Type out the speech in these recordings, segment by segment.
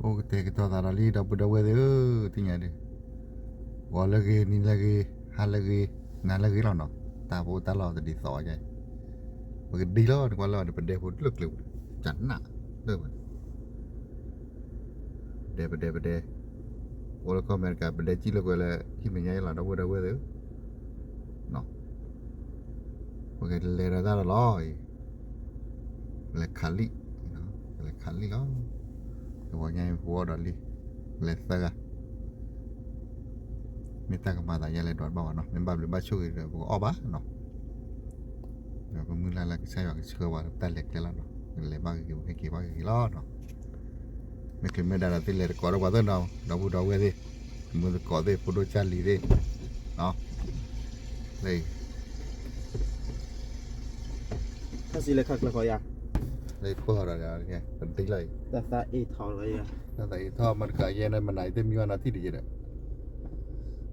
အိၣ်ကတဲာ်ကတီၤသးဒီးလံ ဒီပုၢ်ဒီဝဲၢ်သ့ၣ်ဧၢ, သ့ၣ်ညါဒုး, ဂီၤလၢအဂ့ၤ နံၤလၢအဂ့ၤ ဟါလၢအဂ့ၤ နၤလၢအဂ့ၤလီၤနီၤ, တၢ်ဖိတၢ်လီၢ်တဒ်သိးဝဲ, ပကဒံလီၤ နကွၢ်လၢအီၤန့ၣ် ပဒဲဖိလၢကျဲပူၤန့ၣ် ကနၣ်လၢပှဲၤ ပဒဲပဒဲပဒဲ, အိၣ်လၢကီၢ်အမဲရကၤ ပဒဲစံၣ်လၢကွဲလၢ ဟံၣ်မဲာ်ညါယဲလီၤ ဒီပုၢ်ဒီဝဲၢ်သ့ၣ်ဧၢ, ပကလဲၤဒီးတၢ်ဒီးလီၤအံၤ, လဲၤခးလံာ်, လဲၤခးလံာ်လီၤ, တဝီညါအံၤ ပအိၣ်ဒီးလံာ်, လဲၤသၢဂၤ မ့ၢ်တၢ်ကမၤသးယဲလဲၤဒွးတဘၣ်ဘၣ်နီၤ, မ့ၢ်ဘၣ်ဘျုးဘၣ်ဆိၣ်ဂ့ၤဒီး ပကအီၣ်ဘၣ်နီၤ, ဒီးပမုၢ်လၢ်လၢကစၢ်ယွၤကဆှၢပှၤလၢတၢ်လဲၤကျဲလီၤနီၤ, လဲၤဘၣ်ဂ့ၤဂ့ၤ ဟဲက့ၤဘၣ်ဂ့ၤဂ့ၤလီၤနီၤ, မ့ၢ်ချ့မ့ၢ်ဒါဒီးသ့ၣ်လဲၤတကိးဒီးပှၤသ့ၣ်နီၤ, ဒီပုၢ်ဒီဝဲၢ်သ့ၣ်, မုၢ်သကိးသ့ၣ် ဖိဒိၣ်ကၢ်လံၤသ့ၣ်, လၢ တၢ်စံးလဲၤခးကျၢၤဃီယၤ, လၢခိၣ်ဟီဒီး ပဒံလီၤအံၤ, တၢ်သးအ့ၣ်ထီၣ်လီၤ, တၢ်သးအ့ၣ်ထီၣ်မ့ၢ်တကးယဲန့ၣ် မနၤအံၤတမံၤဘၣ်နီၤ ထံၣ်တယဲဒီး,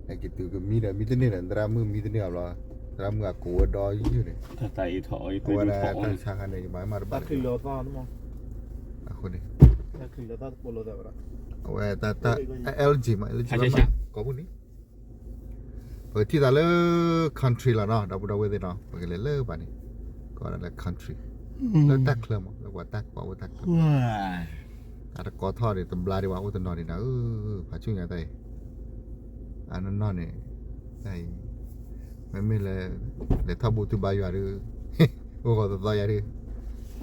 ဟဲက့ၤတုၤကမံဒီး မံတန့ၢ်ဒီး သရၣ်မုၣ်မံတန့ၢ်အဘျီ, သရၣ်မုၣ်အကိးဝဲဒီယုၢ်န့ၣ်, အဝဲဒၣ်တၢ်ဆါခါန့ၣ် ယမၤမးတဘၣ်, အဃိန့ၣ် အဝဲတၢ် အ allergy မး allergy မး ကိးမုၢ်နံၤ ပကထံၣ်သးလၢ country လီၤနီၤ ဒီပုၢ်ဒီဝဲၢ်သ့ၣ်နီၤ ပကလဲၤလၢပှၤန့ၣ် ကိးဒၣ်လၢ country လၢတၢ်ချၢမး လၢပှၤတၢ်ကပၤအိၣ်တၢ်ချၢ အတကိးထီၣ်န့ၣ် တဘျါဒံးဘၣ် အိၣ်တနီၤဒံးနီၤ ဖးဆူညါတၢ်အံၤ အနီၢ်နီၢ်န့ၣ် တၢ်အံၤ မ့မ့ၢ်လၢ လဲၤထီၣ်ဘူၣ်ထီၣ်ဘါယွၤဒီး အိၣ်ဂီၤသီသီယၤဒီး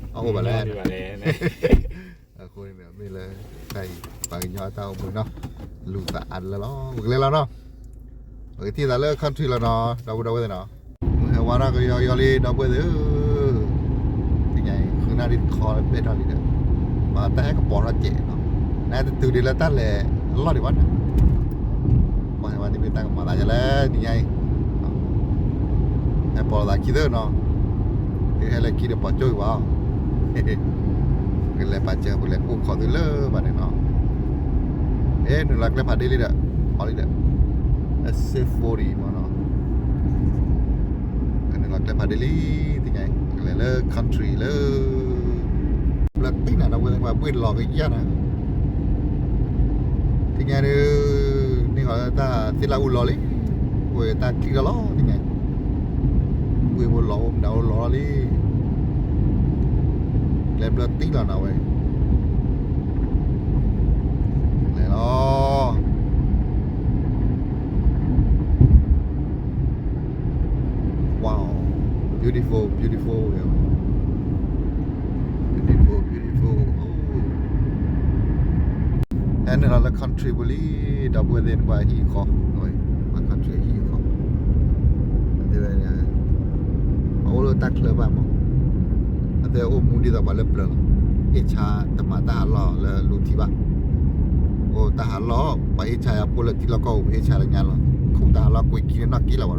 အအိၣ်ဘၣ်လဲၣ် အဃိန့ၣ်မ့ၢ်လၢ တၢ်အံၤ ပှၤကညီအတၢ်အိၣ်မူနီၤ လူၤသးအါတလၢလီၤ ပကလဲၤလီၤနီၤ ပကထံၣ်သးလၢ country လီၤနီၤ ဒီပုၢ်ဒီဝဲၢ်သ့ၣ်နီၤ မုၢ်ဟဲဝါထီၣ်ကယီကယီလံ ဒီပုၢ်ဝဲၢ်သ့ၣ်ဧၢ သ့ၣ်ညါအံၤ ဃုနၣ်ရံၣ်တခီလၢဘဲၣ်ထီၣ်လံဒီး ပှၤတၢ်ဟဲကပီၤထီၣ်ကဲးနီၤ နတတုၤဒံးလၢတၢ်လဲၤအလီၢ်ဒံးဘၣ်နီၤ ပှၤဟဲဝါတမ့ၢ်တၢ်ကမၤသးယဲလဲၣ် နံၤညါအံၤ ဟဲပိာ်လိာ်သးခံသၢနီၤ တုၤဟဲလၢခံဒီးပိာ်ကၠိအံၤဝဲ ကလဲၤပာ်စၢၤ ပလဲၤအိၣ်ခိးသုလၢဘၣ်န့ၣ်နီၤ အဲ နုာ်လီၤကျဲဖးဒ့လံဒီး အီၤလံဒီး အဲ six forty မ့ၢ်နီၤ နုာ်လီၤကျဲဖးဒ့လံ သ့ၣ်ညါအံၤ ကလဲၤလၢ country လၢ ဘျၢတံၢ်နၤဒီး ဝဲသ့ၣ်ပှၤဘှ့ၣ်လီၤကယၢ်နၤ သ့ၣ်ညါဒီး န့ၢ်ဃီၤလၢတၢ်သ့ၣ်လၣ်အူလီၤလံ ဝဲတၢ်ချံလီၤလီၤ သ့ၣ်ညါ ဘှ့ၣ်ဖိလီၤအိၣ်မတၤအိၣ်လီၤလီၤလံ ကျဲဘျၢတံၢ်လီၤနၤဝဲ လဲၤလီၤ Wow, beautiful, beautiful, beautiful, beautiful. ဟဲနုာ်လီၤလၢ country ပူၤလံ ဒီပုၢ်ဝဲၢ်သ့ၣ် နကွၢ်ဟံၣ်ဃီ အ country ဟံၣ်ဃီ တဲဝဲ အအိၣ်လၢတၢ်ချၢဘၣ်မး အတဲအိၣ်မူဒ်သိးပှၤလၢပျၢၤလီၤ အ့ၣ်ဆါတမၤတၢ်ဟးလီၢ်လၢလူၤထံဘၣ် အိၣ်တၢ်ဟးလီၢ် ပှၤအ့ၣ်ဆါယၤပိၢ်လၢထံလီၢ်ကီၢ်ပူၤ အ့ၣ်ဆါလၢညါလီၤ ခူၣ်တၢ်ဟးလီၢ်ကွ့ကံန့ၣ်နီၢ်ကံလီၤဝဲ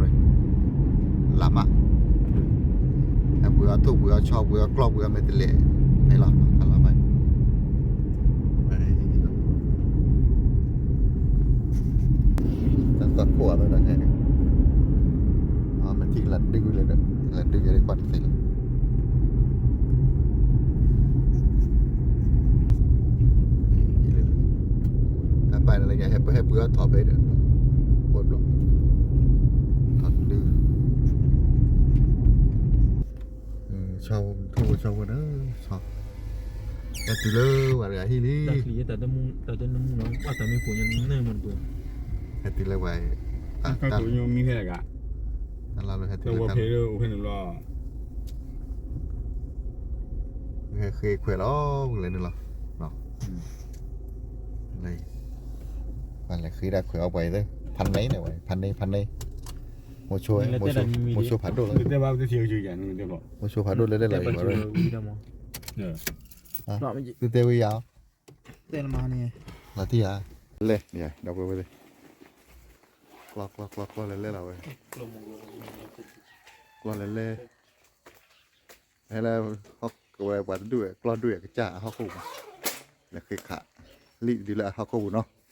လၢမး ပှ့ၤအီၤထိၣ်ပှ့ၤအီၤဆီပှ့ၤအီၤကျီၢ်ပှ့ၤအီၤမဲာ်တလဲး ဖဲလီၤ တၢ်လီၢ်ဘၣ် တၢ်သီၣ်ခိၣ်အသးတၢ်ခဲန့ၣ် အမ့ၢ်ထံကလၤဒုလၢဒီး ကလၤဒုယၤဒ်ကွၢ်တသ့လီၤ တၢ်ပာ်န့ၣ်လၢညါ ဟဲပဟဲပှ့ၤအီၤထီၣ်ဖဲဒီး အိၣ်ဘျီ ထီၣ်ဒု ဆီဖိဆီဖိန့ၣ် ဆီ ဟဲတုၤလၢပှၤတဂၤဟံၣ်လံ တၢ်ချံတၢ်တမူတၢ်တနမူနီၤ ဘၣ်တၢ်မ့ၢ်ပှိၤညါန့ၣ်မ့ၢ်ပှိၤ ဟဲတုၤလၢပှၤ တၢ်တၢ်မ့ၢ်ဟဲတဂၤ တၢ်လၢဟဲတုၤလၢတၢ် ဟဲဃ့ခွဲးလီၤ လဲၤနုာ်လီၤ ပှၤလဲၤဃ့ဒၣ်ခွဲးအီၣ်ပှၤအံၤသ့ ဖးန့ၣ်န့ၣ်ဝဲ ဖးန့ၣ် ဖးန့ၣ် မိၤဆိ မိၤဆိဖးဒိၣ်လၢ မိၤဆိဖးဒိၣ်လၢလဲၤလီၤအံၤဝဲ သုတဲဝဲယၤ လီၤတံၢ်ဧါ လဲၤ ဒီပုၢ်ဝဲၢ်သ့ၣ် ကျီကျီကျီကျီလဲၤလဲၤလီၤဝဲ ကျီလဲၤလဲၤ ဟဲလၢ ဟီၣ်ကဝဲပှၤတဒူၣ်ဝဲ ကျီဒူၣ်ဝဲကစၢ်အဟီၣ်ခိၣ်ပူၤ လဲၤဃ့ခး လံာ်ဒုလၢအ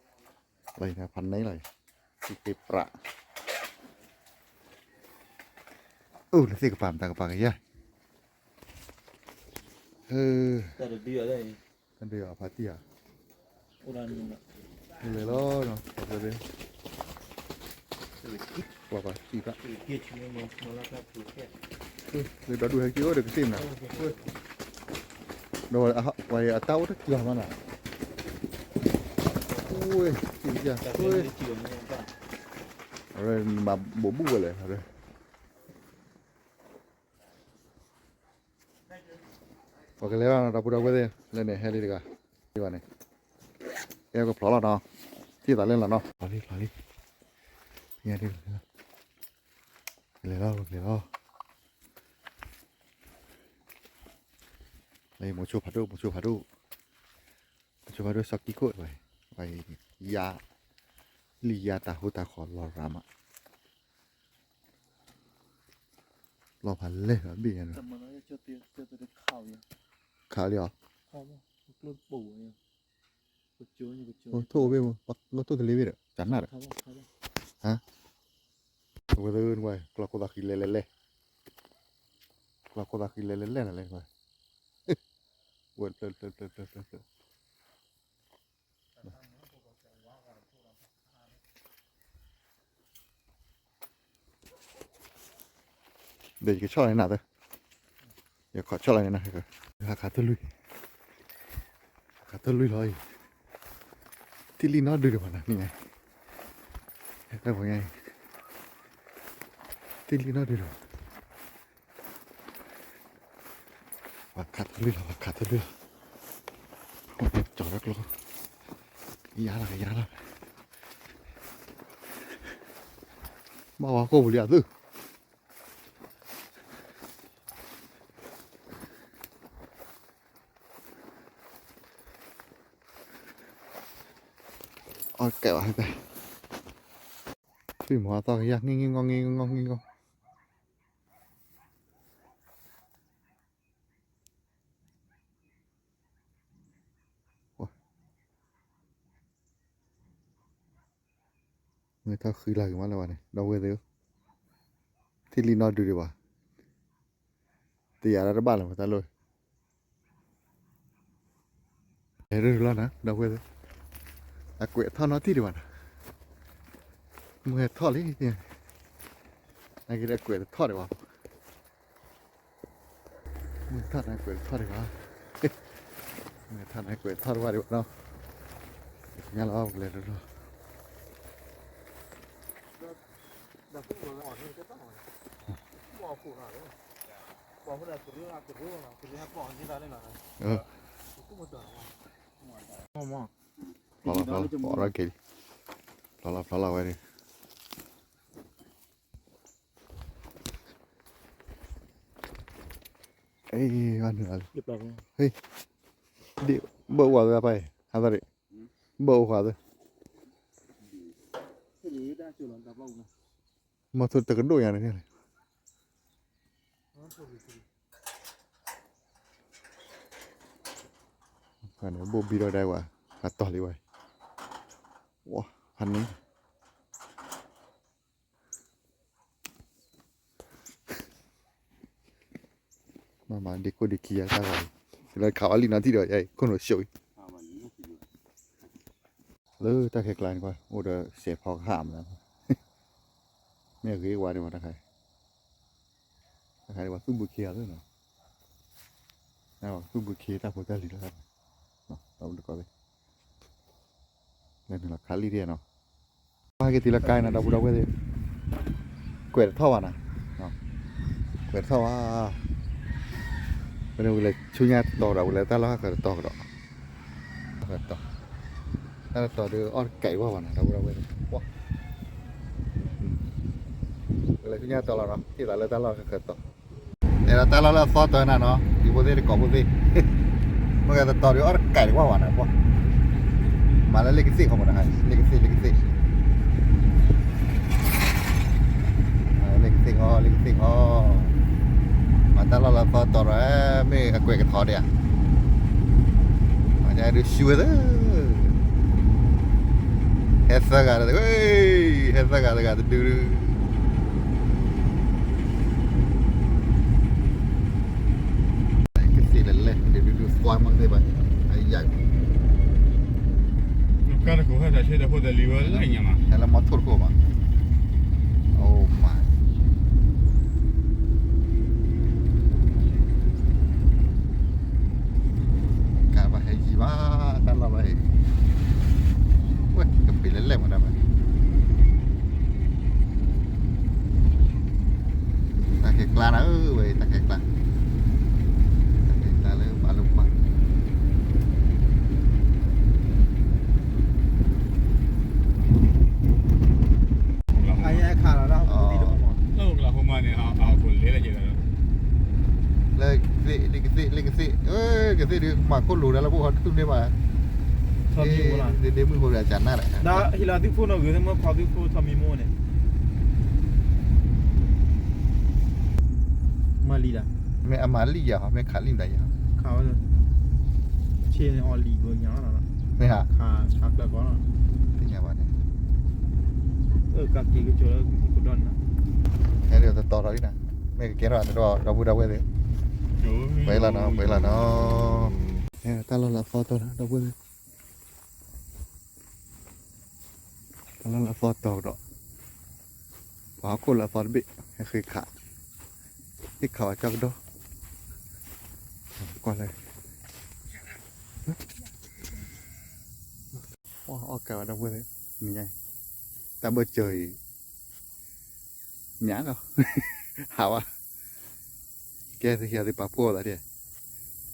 ဟီၣ်ခိၣ်ပူၤနီၤ လီၤဖးန့ၣ်လီၤ ဃ့ပြး အိၣ်လၢသ့ၣ်ကပၤမတၤကပၤကယၤ တၢ်ဒုးအဖါတံၢ်ဧါ လဲၤလီၤ, ကျီၢ်ပှၤစံၣ်ဖး, လၢဒီဒူၣ်ဟဲက့ၤအိၣ်ဒီးကသ့ၣ်နၤ, ဒီးဝဲအတၢ်အိၣ်တက့ၤမးနၤ, ဝဲ, မၤဘိးဘုၣ်ဝဲလဲၣ်, ပှၤကလဲၤလီၤ ဒီပုၢ်ဒီဝဲၢ်သ့ၣ်, လၢန့ၣ်ဟဲလံတဂၤ, ဘၣ်န့ၣ်, အဲကဖျိးလီၤနီၤ, ထံၣ်သးလဲၣ်လီၤနီၤ, ဖျိးလံ ဖျိးလံ, ကလဲၤလီၤ ကလဲၤလီၤ, လၢမိၤဆိဖးဒိၣ် မိၤဆိဖးဒိၣ်, မိၤဆိဖးဒိၣ်စီၤကံခိၣ်, ယါ, လံာ်ယါတၢ်ဟိတၢ်ဃီလီၤရၤမး လီၤဖးလဲၢ်လီၤဘ့ၣ်ညါန့ၣ်, ခးလံအီၤ, ထိၣ်ဘ့ၣ်မး, ထိၣ်တလ့ဘ့ၣ်ဒီး ကနၣ်ဒီး, ဝဲသ့ၣ်, ကျီၢ်ခိၣ်သးဃံလဲၤလဲၤလဲၣ်, ကျီၢ်ခိၣ်သးဃံလဲၤလဲၤလဲၣ်နၤလဲၣ်, ဝဲ, ဒီးယကဆီၣ်လီၤန့ၣ်နၤသၢ, ယခီၣ်ဆီၣ်လီၤန့ၣ်နၤ, ဟးခးတလွံၢ်, ဟးခးတလွံၢ်လီၤအံၤ, ထံၣ်လံနီတဒုဒံးဘၣ်နၤ, နံၤညါ, တၢ်ပှၤညါအံၤ, ထံၣ်လံနီတဒုဒံးဘၣ် ပှၤခးတလွံၢ်လီၤ, ပှၤခးတလွံၢ်လီၤ, ကၠီၤတၢ်ကျိ, ယါလီၤ ယါလီၤ, ဘၣ်ဝဲကိၣ်ပူၤလံအသု, အီၣ်ကဲဝဲ, ထွံၣ်မီၤအသီကယၢ် ငံၢ်ငံၢ်ငီၢ် ငံၢ်ငံၢ်ငီၢ် ငံၢ်ငီၢ် မ့ၢ်ထီၣ်ဃံလၤက့ၤမးလၢၤဘၣ်န့ၣ် ဒီပုၢ်ဝဲၢ်သ့ၣ်ဧၢ, ထံၣ်လံနီတဒုဒံးဘၣ်, တယာ်ဒၣ်တဘၣ်လၢၤ ပတၢ်လိၣ်, ဟဲရ့ၣ်လီၤနၤ ဒီပုၢ်ဝဲၢ်သ့ၣ်, အကွဲးထီၣ်နီတထံၣ်ဒံးဘၣ်နၤ, မုၢ်ဟဲထီၣ်လံ, နာ်က့ဒီးအကွဲးတထီၣ်ဒံးဘၣ် မုၢ်ထီၣ်န့ၣ်ကွဲးထီၣ်ဒံးဘၣ်, မုၢ်ထီၣ်န့ၣ်ကွဲးထီၣ်ဒံးဘၣ်ဒံးဘၣ်နီၤ, ညါလီၤပကလဲၤတလီၤ, ဖျီလီၤဖျီလီၤ ဖျီလီၤက့ၤလံ, ဖျီလီၤဖျီလီၤဝဲဒၣ် အ့ ဘၣ်နုာ်လီၤလံ, ဟ့ၣ်, ဒ်ဘၣ်အိၣ်ဝဲသ့ၣ်တဖၣ်အံၤ ဟးသးဒံး, ဘၣ်အိၣ်ဃာ်သ့ၣ်, မီၤထိၣ်တကဒိၣ်ညါန့ၣ်, ဘိၣ်ဘံထီၣ်ဒဲးဝဲ, ဟးတီၢ်လံဝဲ, ဝါ, ဖးန့ၣ် မ့ၢ်မၤဒ့ခိၣ်ဒ့ခံယါတၢ်ဂီၤ, လၢခးဝဲလံနီၤထံၣ်ဒီး ယဲခိၣ်နူာ်ဆိၣ်အံၤ, လၢတၢ်ခဲကျါန့ၣ်ကွၢ် အိၣ်ဒီးစဲးဖီကဟၣ်မး, မ့ၢ်အဂ့ၤဝါဒံးဝဲတၢ်ခါအံၤ, တၢ်ခါဒံးဝဲသူၣ်ဘုခ့အီၤသ့ၣ်နီၤ, သူၣ်ဘုခ့တၢ်ဖိတၢ်လံၤတခါ, တၢ်အိၣ်တကီၢ်သ့ၣ် လဲၤနုာ်လီၤခးလံတ့ၢ်နီၤ, ဟဲက့ၤတုၤလၢကါအံၤနီၤ ဒီပုၢ်ဒီဝဲၢ်သ့ၣ်, ကွဲးတထီၣ်ဘၣ်နီၤ, ကွဲးတထီၣ်ဘၣ်, ပန့ၣ်ပကလဲၤဆူညါတီၤဒီး ပကလဲၤတၢ်လီၢ်ဟးဃၢၤတတီၤကဒီး, ဃၢၤတတီၤ, တၢ်လီၢ်တီၤဒီးအီၣ်တကဲးဝဲဘၣ်နီၤ ဒီပုၢ်ဒီဝဲၢ်သ့ၣ်, ပကလဲၤဆူညါတီၤလီၤနီၤ ထံၣ်သးလၢတၢ်လီၢ်ဟးဃၢၤတတီၤ အဲၣ်ဒိးတၢ်လီၢ်လၢအသီတၢ်နၤနီၤ ဒံဖိသ့ၣ်တကိးဖိသ့ၣ်, မ့ၢ်ဂ့ၤတတီၤဒီးအီၣ်တကဲးတကွၢ်ဝဲနၤပှၢ်, မၤလၢလ့ၣ်ကသ့ၣ်ဃီမးနၤ, လ့ၣ်ကသ့ၣ် လ့ၣ်ကသ့ၣ်, လ့ၣ်ကသ့ၣ်ဃီ လ့ၣ်ကသ့ၣ်ဃီ, မၤတၢ်လီၢ်လၢအသီတတီၤဒီး မ့ၢ်အကွဲးကထီၣ်ဒံးဧါ, မၤဒ်ဒုးဆူဝဲသ့ၣ် ဟဲသၢဂၤတဂၤ, ဟဲသၢဂၤတဂၤတဒု, ကသ့ၣ်လဲၤလဲၣ် ဒုးဒုးဒုး သွါမ့ၢ်ကသ့ၣ်ဘၣ်, အယၤ, ကါတကိးဟဲတၢ်ဆၢတၢ်ဖိတၢ်လံၤဝဲလၢညါမး ဟဲလၢမီထိၣ်တခိၣ်မး အိမး ကါဘၣ်ဟဲယံၤဘၣ် တၢ်လီၢ်ဘၣ်အံၤ ဝဲ ကပ့ၤလဲၣ်လဲၣ်မးတၢ်ဘၣ် တၢ်ခဲကျါနၤဧၢ ဝဲ တၢ်ခဲကျါ တၢ်ခဲကျါလၢပှၤလၢပှၤ အယဲခါလီၤလၢ Oklahoma န့ၣ် အခိၣ်လဲၤလၢယဲလီၤ လၢကသ့ၣ် လၢကသ့ၣ် လၢကသ့ၣ် ကသ့ၣ်ဒုးမၤခိၣ်လိၤဒၣ်လၢပအိၣ်ဟီတထူၣ်န့ၣ်ဘၣ် ထီမံမိၢ်လီၤ ဒ့ဒ့မုၣ်ဖိဒီးကနၣ်ဒီး ဒီးဟံးလီၤသုးခိၣ်နီၢ်ဂ့ၤ သ့ၣ်မ့ၢ်ဖီသုးခိၣ်ထီမံမိၢ်န့ၣ် မၤလံၤဒီး မ့ၢ်အမၤလံၤယၤဟီ မ့ၢ်ခးလံၤမတၤယၤ ခးဝဲ ဆ့ၣ်န့ၣ်အီၤလံၤဘိညါလီၤ မ့ၢ်ဟး ခးခးကျၢၢ်ကီလီၤ သ့ၣ်ညါဘၣ်န့ၣ် အကက့ၤကကၠီလၢကဒီနၤ ဟဲဒီးတတီၤထီၣ်လံနၤ မ့ၢ်ကကဲထီၣ်ဒီး ဒီပုၢ်ဒီဝဲၢ်သ့ၣ် ပှဲၤလီၤနီၤ ပှဲၤလီၤနီၤ ဟဲတၢ်လီၢ်လၢအသီတီၤလီၤ ဒီပုၢ်ဝဲၢ်သ့ၣ် တၢ်လီၢ်လၢအသီတီၤကဒီး ပှၤဟီၣ်ခိၣ်လၢအသီတဘ့ၣ် ဟဲဃ့ခး ဟ့ၣ်ခးဝဲကၠီကဒီး ကွၢ်လၢ အီၣ်ကဲဝဲဒီပုၢ်ဝဲၢ်သ့ၣ် နံၤညါအံၤ တၢ်ဘၢၣ်စၢၤအံၤ မၠးဒီး ဟးဝဲ ကဲသ့ၣ်ဟံးသ့ၣ်ပာ်ဖှိၣ်သးဒ်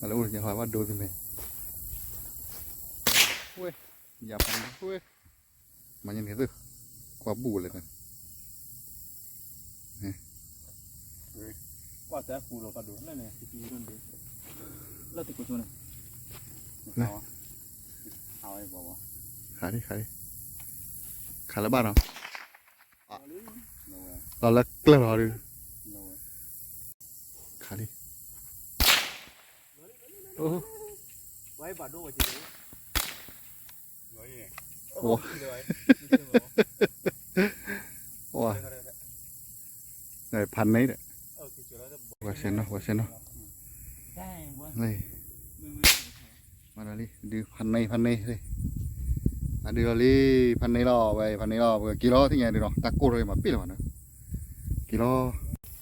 အလၢအိၣ်တညါဟးဘၣ်ဒိသ့ၣ်မ့ၢ် ဝဲ ယၤဖးန့ၣ် ဝဲ မၤညါန့ၣ်သ့ၣ် ကွၢ်ဘူၣ်ဝဲလဲၣ် ကွၢ်တၢ်ကူလီၤဖးဒိၣ်လၢန့ၣ် လၢတကိးဆိန့ၣ် ခးလံ ခးလံ ခးလၢဘၣ်နီၤ လီၤလၢကျၢၢ်လီၤဒုး ခးလံ ဝဲဘၣ်ဒိဝဲ ဝဲ ဖးန့ၢ်ဒီး ဝဲဆဲနီၤ ဝဲဆဲနီၤ လံ မၤလံ ဒုးဖးန့ၢ် ဖးန့ၢ်လံ အဒုးလီၤလံ ဖးန့ၢ်လီၤ ဝဲဖးန့ၢ်လီၤ ပကက့ၤလီၤ သ့ၣ်ညါဒုးနီၤ တၢ်ကိၢ်ထီၣ်မၤပ့ၢ်လၢၤဘၣ်နီၤ က့ၤလီၤ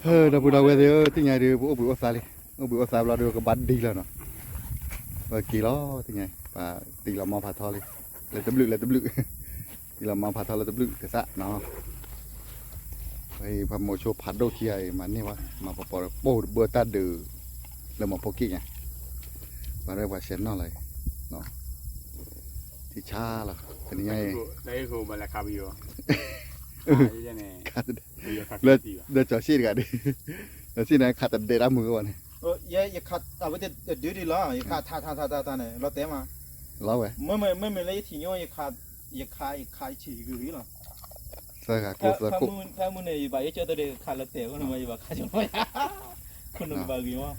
ဟဲ ဒီပုၢ်ဒီဝဲၢ်သ့ၣ်ဧၢ သ့ၣ်ညါဒုး ပအိၣ်ဘှံးအိၣ်သါလံ အိၣ်ဘှံးအိၣ်သါဘျီဒုး ကဘၣ်ဒံလီၤနီၤ ပက့ၤလီၤ သ့ၣ်ညါ ပတံၤလီၤမီဖးထီလံ လၢတဘျုး လၢတဘျုး တံၤလီၤမီဖးထီလၢတဘျုးကစၢ်နီၤ ပှၤမိၤဆိဖးဒိၣ်ခံဂၤအံၤ မၤန့ၢ်ဘၣ် မၤပှၤပိာ်ပိာ်တဘၢတၢ်ဒုး လၢမီၤဖိက့ၣ်ညါ ပှၤရဲၣ်ပှၤဆဲးနီၣ်လီၤအံၤ ထံဆါလီၤ တနံၤညါအံၤ လၢကၠီၤစ့ၣ်တဂၤဒ် ကၠီၤစ့ၣ်န့ၣ် ခးတဒဲးတၢ်မုာ်ဂ့ၤဝဲန့ၣ် ယခးတဒဲးဒ်လီၤ ယခးထးထးထးထးန့ၣ် လီၤတဲာ်မး လီၤဝဲ မ့မ့ၢ်လၢယထံၣ်ညိ ယခး ယခး ယခးဆံးဂ့ၤဂ့ၤလီၤ သၢဂၤကိၢ်သၢကိၢ် ဖဲမုၢ်န့ၣ် ယဘၣ်ယဲကၢတၢ်ဒဲးခးလီၤတဲာ်အဃိန့ၣ် ယဘၣ်ခးကၠီၤမးယါ ခိၣ်နူာ်ကဘၣ်ဂ့ၤမး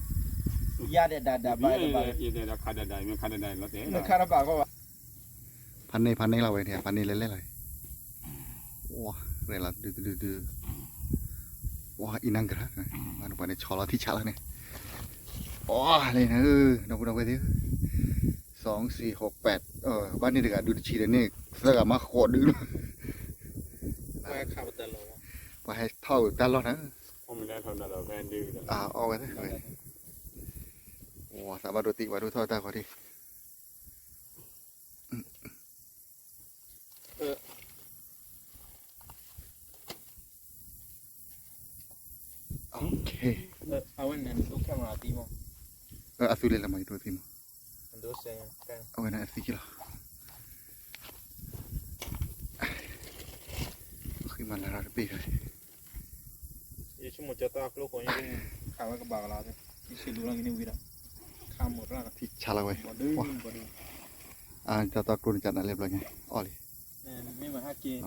ယါဒဲးဒးဒးဘၣ်ဒးဘၣ် ယတဲဒီးခးဒးဒး မ့ၢ်ခးဒးဒးလီၤတဲာ် နခးတဘၣ်ကီဘၣ် ဖးန့ၢ်ဖးန့ၢ်လီၤဝဲန့ၣ် ဖးန့ၢ်လဲၤလဲၤလီၤ ဝါ ရဲၣ်လီၤတဒုတဒုတဒု ဝါ အံၤနၢ်ကရၢ ပှၤန့ၣ်ဆီလီၤထံဆးလီၤန့ၣ် ဝါ လၢန့ၣ် ဒီပုၢ်ဒီဝဲၢ်သ့ၣ် စံး ဟိး ပး ဘၣ်န့ၣ်တဂၤဒုးတဆံဒီးန့ၣ် သၢဂၤမၤဃီးဒုးလီၤ ပှၤဟဲထီၣ်တၢ်လီၢ်နၤ အီၣ်ဝဲသ့ၣ် ဝါ သးဘၣ်ဒိတံၢ် ပှၤဒိၣ်ထီၣ်တၢ်ဂီၤဒံး အသုလဲၤလၢမၤယဒိသံမး အဝဲန့ၣ်အသံက့လီၤ ဃံမၤလၢတဘ့ၣ်ခါ ယဆိကမိၣ်ကၠီတီအကျိဃိ ယခးဝဲကဘၣ်ကလီၤ ယဆံးလူၤလီၤကန့ၣ်ဝံၤဒီး ခးမိၢ်တၢ် ထံဆါလီၤဝဲ အကၠီတီကျိန့ၣ် ကနၣ်လဲၤဘျီညါ အီၣ်လံ မ့ၢ်မဟါက့ၤ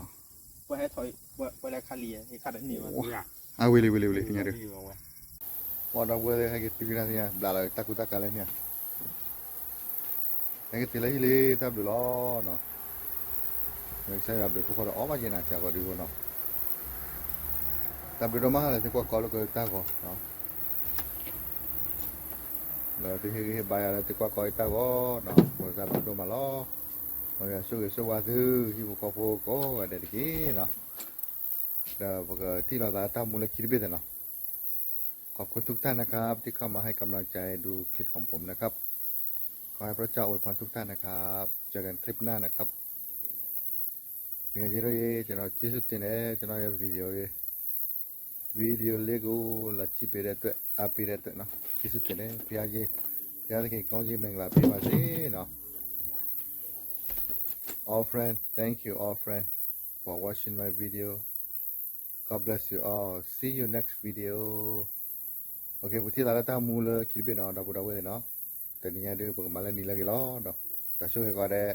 ပှၤဟဲထီၣ် ပှၤလဲၤခးလံ ယခးတန့ၢ်ဘၣ် အဝ့ၢ်လံဝ့ၢ်လံဝ့ၢ်လံ သ့ၣ်ညါဒုး ပှၤဒီပုၢ်ဝဲၢ်သ့ၣ်ဟဲက့ၤတုၤတၢ်သ့ၣ်ညါ ဘျးလီၤတၢ်ကူတၢ်ကၤလၢန့ၣ် ဟဲက့ၤတုၤလၢဟံၣ်လံ တၢ်ဘျုးလီၤနီၤ ကစၢ်ယွၤဘျုးဖှိၣ်ဃီဒီးအီၣ်ဘၣ်က့ၤနၤ ဆၢကီးဒုးဃိနီၤ တၢ်ဘျုးဒိၣ်မးလၢသုကွၢ်ကီလၢကတၢ်ဂီၤနီၤ လၢသုဟ့ၣ်ဂံၢ်ဟ့ၣ်ဘါယၤလၢသုကွၢ်ကီတၢ်ဂီၤနီၤ ပတၢ်ဘျုးဒိၣ်မးလီၤ ဆိၣ်ဂ့ၤဆိၣ်ဝါသု ဟံၣ်ဖိဃီဖိကိးဂၤဒဲးတက့ၢ်နီၤ. ဒီးပကထံၣ်လိာ်သးတၢ်မူလၢခံတဘ့ၣ်သ့ၣ်နီၤ. ขอบคุณทุกท่านนะครับที่เข้ามาให้กำลังใจดูคลิปของผมนะครับ ขอให้พระเจ้าอวยพรทุกท่านนะครับ เจอกันคลิปหน้านะครับ ยังไงเจอกัน ကျွန်တော်ကျေးဇူးတင်တယ် ကျွန်တော်ရဲ့ video လေး video လေးကို လာကြည့်ပေးတဲ့အတွက် အားပေးတဲ့အတွက်နော် ကျေးဇူးတင်တယ် ဘုရားကြီး ဘုရားသခင်ကောင်းကြီးမင်္ဂလာပေးပါစေနော် all friend thank you all friend for watching my video God bless you all see you next video okay ပထံၣ်သးလၢတၢ်မူလၢခံတဘ့ၣ်နီၤ ဒီပုၢ်ဒီဝဲၢ်သ့ၣ်နီၤ တနံၤညါဒုးပကမၤလၢနံၤလၢအဂ့ၤလီၤဒီး ဒီးဆိၣ်ဂ့ၤကိးဂၤဒဲး